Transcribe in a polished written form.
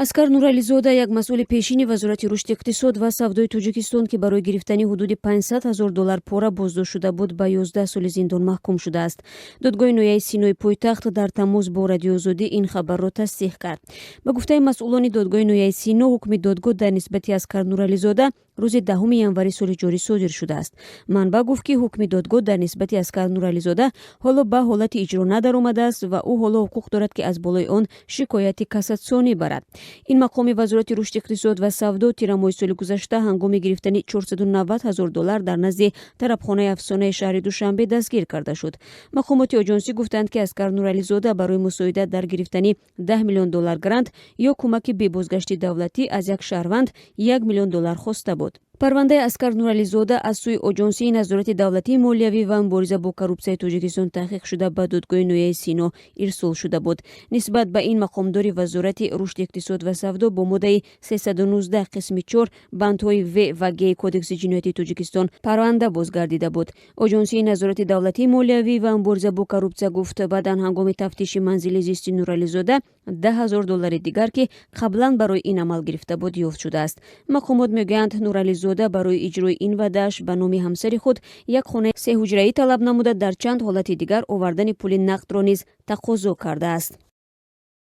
Аскар Нурализода, як масъули пешини Вазорати рушди иқтисод ва савдои Тоҷикистон, ки барои гирифтани ҳудуди 500 ҳазор доллар пора боздошт шуда буд, ба 11 соли зиндон маҳкум шудааст. Додгоҳи ноҳияи Синои пойтахт дар тамос бо Радиоозодӣ ин хабарро тасдиқ кард. Ба гуфтаи масъулони додгоҳи ноҳияи Сино, ҳукми додгоҳ дар нисбати Аскар Нурализода рӯзи 10 январи соли ҷорӣ содир шудааст. Манбаъ гуфт, ки ҳукми додгоҳ дар нисбати Аскар Нурализода ҳоло ба ҳолати иҷро надаромадааст ва ӯ ҳоло ҳуқуқ дорад, ки аз болои он шикояти кассатсионӣ барад. Ин мақоми Вазорати рушди иқтисод ва савдо тирамоҳи соли гузашта ҳангоми гирифтани 490 ҳазор доллар дар назди тарабхонаи Афсонаи шаҳри Душанбе дастгир карда шуд. Мақомоти оҷонсӣ гуфтанд, ки Аскар Нурализода барои мусоидат дар гирифтани 10 миллион доллар грант ё кӯмаки бебозгашти давлатӣ аз як шаҳрванд 1 миллион доллар хоста буд. Парвандаи Аскар Нурализода аз сӯи Оҷонсии назорати давлатии молиявӣ ва мубориза бо коррупсияи Тоҷикистон таҳқиқ шуда, ба додгоҳи ноҳияи Сино ирсол шуда буд. Нисбат ба ин мақомдори Вазорати рушди иқтисод ва савдо бо моддаи 319, қисми 4, бандҳои в ва г Кодекси ҷиноятии Тоҷикистон парванда бозгардида буд. Оҷонсии назорати давлатии молиявӣ ва мубориза бо коррупсия гуфт, баъдан ҳангоми тафтиши манзили зисти Нурализода 10 000 доллари дигар, ки қаблан барои ин амал гирифта буд, ёфт шудааст. Мақомот мегӯянд, Нурализода барои иҷрои ин ваъдааш ба номи ҳамсари худ як хонаи сеҳуҷраӣ талаб намуда, дар чанд ҳолати дигар овардани пули нақдро низ тақозо кардааст.